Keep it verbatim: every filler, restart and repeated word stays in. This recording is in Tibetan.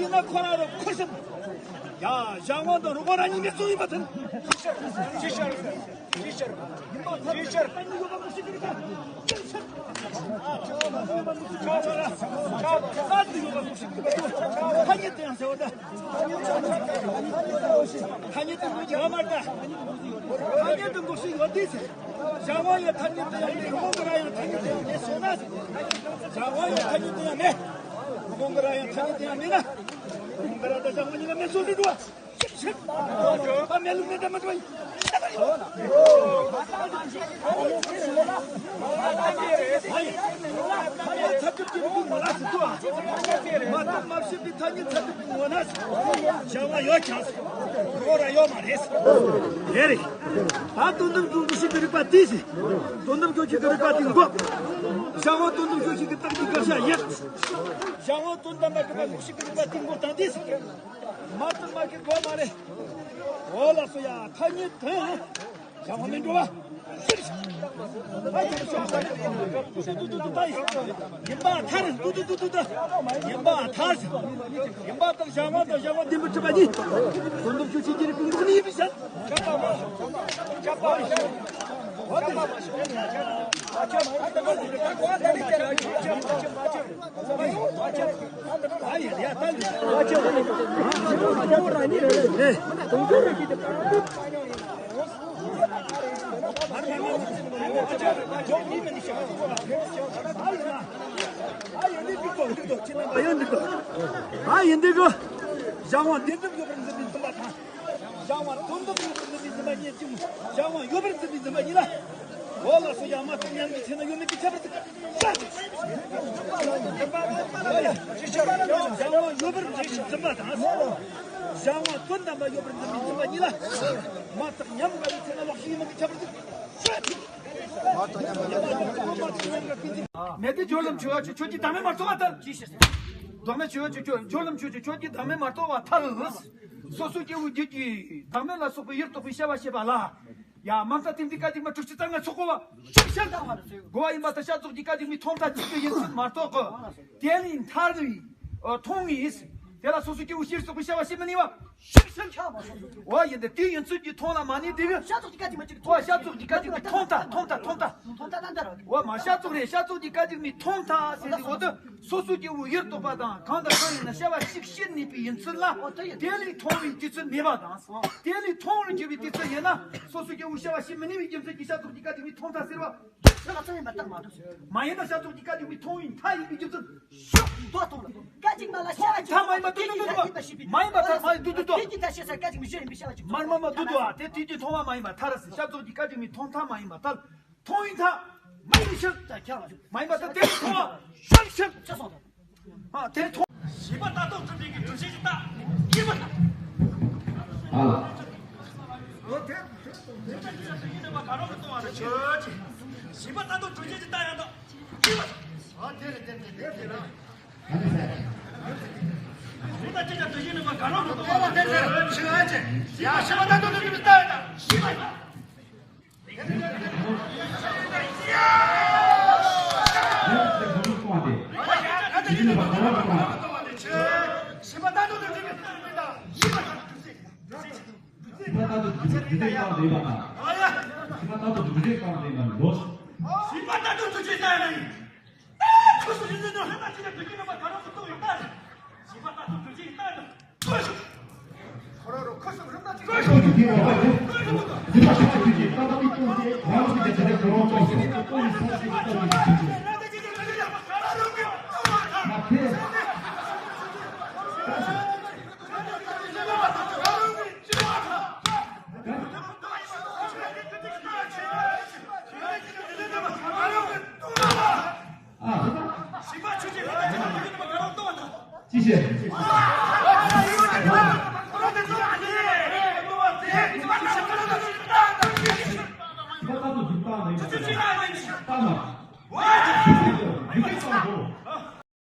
ཡིན་ན་ཁོ་རང་རང་ཁུར་སེམས། ཡ། ཞང་བོ་དང་རུ་ཁོ་རང་གཉིས་མེད་སུ་ཡིན་པ་དེ། ཅི་ཤར། ཅི་ཤར། ཅི་ཤར། ཐ་སྙད་དུ་ཡོད་པ་ཐ་སྙད་དུ་ཡང་ཟེར་བ་ད། ཐ་སྙད་དུ་ཡོད་མ་རེད་ད། ཐ་སྙད་དུ་འགོག་ཤིག་ཡོད་དུས་ཟེར། ཞང་བོ་ཡང་ཐ་སྙད་དུ་ཡང་མེད། རུ་ཁོ་རང་ཡང་ཐ་སྙད་དུ་ཡང་མེད་སོང་ན། ཞང་བོ་ཡང་ཐ་སྙད་དུ་ཡང་མེད། རུ་ཁོ་རང་ཡང་ཐ་སྙད་དུ་ཡང་མེད་ན། རུ་ཁོ་རང་དང་ཞང་བོ་གཉིས་ལ་མེད་སོང་འགྲོ་བ། ཨ་མེ་ལུག་མེ་ད་མ་ཏོ། ཐ་སྙད་ཚ་ཐུབ་ཀྱི་རིགས་ངོ་ལ་སུ་ཐུ་ཨ། མ་ཐུབ་མ་ཤེས་པའི་ཐ་སྙད་ཚ་ཐུབ་ཀྱི་ངོ་ན་ཞང་བོ་ཡོད་ཀྱང་རོ་ར་ཡོད་མ་རེད། ཡེ་རེད། ད་དོན་དམ་དུ་འདུ་ཤེས་པའི་རིག་པ་དེ་ཟེར། དོན་དམ་ཁྱོད་ཀྱི་རིག་པ་དེ་འགོག་ཞང་བོ་དོན་དམ་ཁྱོད་ཀྱི་རྟགས་དེ་དགག་བྱ་ཡིན། ཞང་བོ་དོན་དམ་པ་གི་འདུ་ཤེས་པའི་རིག་པ་དེ་འགོག་དང་དེ་ཟེར། མ་ཐུབ་མ་ཤེས་དགོས་མ་རེད། འོ་ལགས་སོ་ཡ། ཐ་སྙད་དོན། ཞང་བོ་མི་འགྲོ་བ། ཡིན་པ་ཐར། ཏུ་ཏུ་ཏུ་ཏུ། ཡིན་པ་ཐར། ཡིན་པ་ལྟར་ཞང་བོ་དང་ཞང་བོ་བདེན་པར་གྲུབ་པ་ཉིད། དོན་དམ་ཆོས་ཅན་གྱི་རིགས་ཀུན་རྟོག་ནི་ཡིན་པའི་ཕྱིར། ཨ་ཡིན་འདི་གོ། ཞང་བོ་བདེན་གྲུབ་ཡོད་པར་འཛིན་པའི་འཛིན་པ་དང་། ཞང་བོ་དོན་དམ་ཡོད་པར་འཛིན་པའི་འཛིན་པ་གཉིས་ཀྱང་། ཞང་བོ་ཡོད་པར་འཛིན་པའི་འཛིན་པ་གཉིས་ལ། འོ་ལགས་སོ་ཡ། མ་ཐུབ་མཉམ་གྱི་ཚེ་ན་ཡོད་མེད་ཀྱི་ཁྱད་པར་དུ། ཞང་བོ་ཡོད་པར་འཛིན་པའི་འཛིན་པ་དང་། ཞང་བོ་དོན་དམ་པ་ཡོད་པར་འཛིན་པའི་འཛིན་པ་གཉིས་ལ། མ་ཐུབ་མཉམ་པའི་ཚེ་ན་ལོག་ཤིག་ཡོད་མེད་ཀྱི་ཁྱད་པར་དུ། མེད་དེ་སྦྱོར་ལམ་ཆོས་ཆོས་ཀྱི་བདག་མེད་མ་རྟོགས་པ་ལྟར། བདག་མེད་ཆོས་ཆོས་ཆོས་སྦྱོར་ལམ་ཆོས་ཆོས་ཆོས་ཀྱི་བདག་མེད་མ་རྟོགས་པ་ཐལ། སོ་སོ་སྐྱེ་བོའི་རྒྱུད་ཀྱི་བདག་མེད་ལ་སོགས་པའི་ཡུལ་རྟོགས་པའི་བྱ་བ་བྱེད་པ་ལ། ཡ་མ་མཐའ་རྟེན་འབྲེལ་སྐད་ཅིག་མ་དྲུག་ཅུ་རྩ་ལྔ་ཚོགས་དགོས་པ་ཤུགས་ཆེན་དང་། དགོས་པ་ཡིན་པ་ལྟར་བྱ་རྫོགས་ཀྱི་སྐད་ཅིག་མའི་ཐོག་མཐའ་གཅིག་ཏུ་ཡིན་ཚུལ་མ་རྟོགས་གི། དེ་ལས་ཐར་བའི་མཐོང་བས། དེ་ལ་སོ་སོ་སྐྱེ་བོའི་ཕྱིར་རྟོགས་པའི་བྱ་བ་བྱེད་མི་ནུས་པ། ཤུགས་ཆེན། འོ་ཡིན་ཏེ་དེ་ཡིན་ཚུལ་གྱི་མཐོང་ལ་མ་ནུས་དེ་གི། བྱ་རྫོགས་ཀྱི་སྐད་ཅིག་མ་གཅིག་འོ་བྱ་རྫོགས་ཀྱི་སྐད་ཅིག་མའི་ཐོག་མཐའ་ཐོག་མཐའ་ཐོག་མཐའ། འོ་མ་བྱ་རྫོགས་རེད། བྱ་རྫོགས་ཀྱི་སྐད་ཅིག་མའི་ཐོག་མཐའ་ཟེར་དུས་འོ་དེ་སོ་སོ་སྐྱེ་བོའི་ཡུལ་རྟོགས་པ་དང་། གང་དང་གང་ཡིན་ན་བྱ་བ་གཅིག་བྱེད་ནུས་པའི་ཡིན་ཚུལ་ལ། འོ་དེ་ཡིན། དེ་ལས་མཐོང་བའི་དུས་ཚོད་མེད་པ་དང་། དེ་ལས་མཐོང་བར་འགྱུར་བའི་དུས་ཚོད་ཡིན་ན། སོ་སོ་སྐྱེ་བོའི་བྱ་བ་བྱེད་མི་ནུས་པའི་རྒྱུ་མཚན་གྱིས་བྱ་རྫོགས་ཀྱི་སྐད་ཅིག་མའི་ཐོག་མཐའ་ཟེར་བ། དེ་ལ་ཚང་ཡིན་པ་ལྟར་མ་གྲུབ། མ་ཡིན་ན་བྱ་རྫོགས་ཀྱི་སྐད་ཅིག་མའི་མཐོང་བའི་མཐའ་ཡིན་པའི་རྒྱུ་མཚན། ཤོག་མདོ་གཏོང་ལ། སྐད་ཅིག་མ་ལ་བྱ་བ་མཐའ་མ་ཡིན་པ་ཏུ་ཏུ་ཏུ་ཏུ། མ་ཡིན་པ་མཐའ་མ་ཡིན། ཏུ་ཏུ་ཏུ། དེ་གི་མཐའ་ཤེས་སར་སྐད་ཅིག་མའི་བྱ་བ་གཅིག་མར་མ་མ་ཏུ་ཏུ་ཨ། དེ་དེ་དུས་མཐོང་བ་མ་ཡིན་པ་ཐལ་ཟེར། བྱ་རྫོགས་ཀྱི་སྐད་ཅིག་མའི་མཐོང་མཐའ་མ་ཡིན་པ་ཐལ། མཐོང་བའི་མཐའ་མ་ཡིན་པའི་ཕྱིར། ད་ཁྱེད་རང་མ་ཡིན་པ་ཐལ། དེ་མཐོང་བ་ཤོག་ཕྱིར། ཆ་སོང་། ཨ་དེ་མཐོང་། བྱིས་པ་ལྟ་རྟོག་གྲུབ་པའི་གི་སྒྲུབ་བྱེད་ཀྱི་རྟགས་ཡིན་པ་དང་། ཨ་ལ། འོ་དེ། དེ་ལྟར་གྱི་ཡིན་པ་ག་རང་གི་སྟོང་བ་རེ་ཆོས་ཅན། བྱིས་པ་ལྟ་རྟོག་གྲུབ་བྱེད་ཀྱི་རྟགས་ཡང་དག་ཡིན་པ་དང་། ཨ་དེ་རེད་དེ་རེད་དེ་རེད། ཨ་ནི་ཟེར། དེ་ལྟར་གྱི་ཡིན་པ་ག་རང་གི་སྟོང་བ་རེ་ཆོས་ཅན། བྱིས་པ་ལྟ་རྟོག་གྲུབ་བྱེད་ཀྱི་རྟགས་ཡང་དག་ཡིན་པ་དང་། ཅི་བྱེད།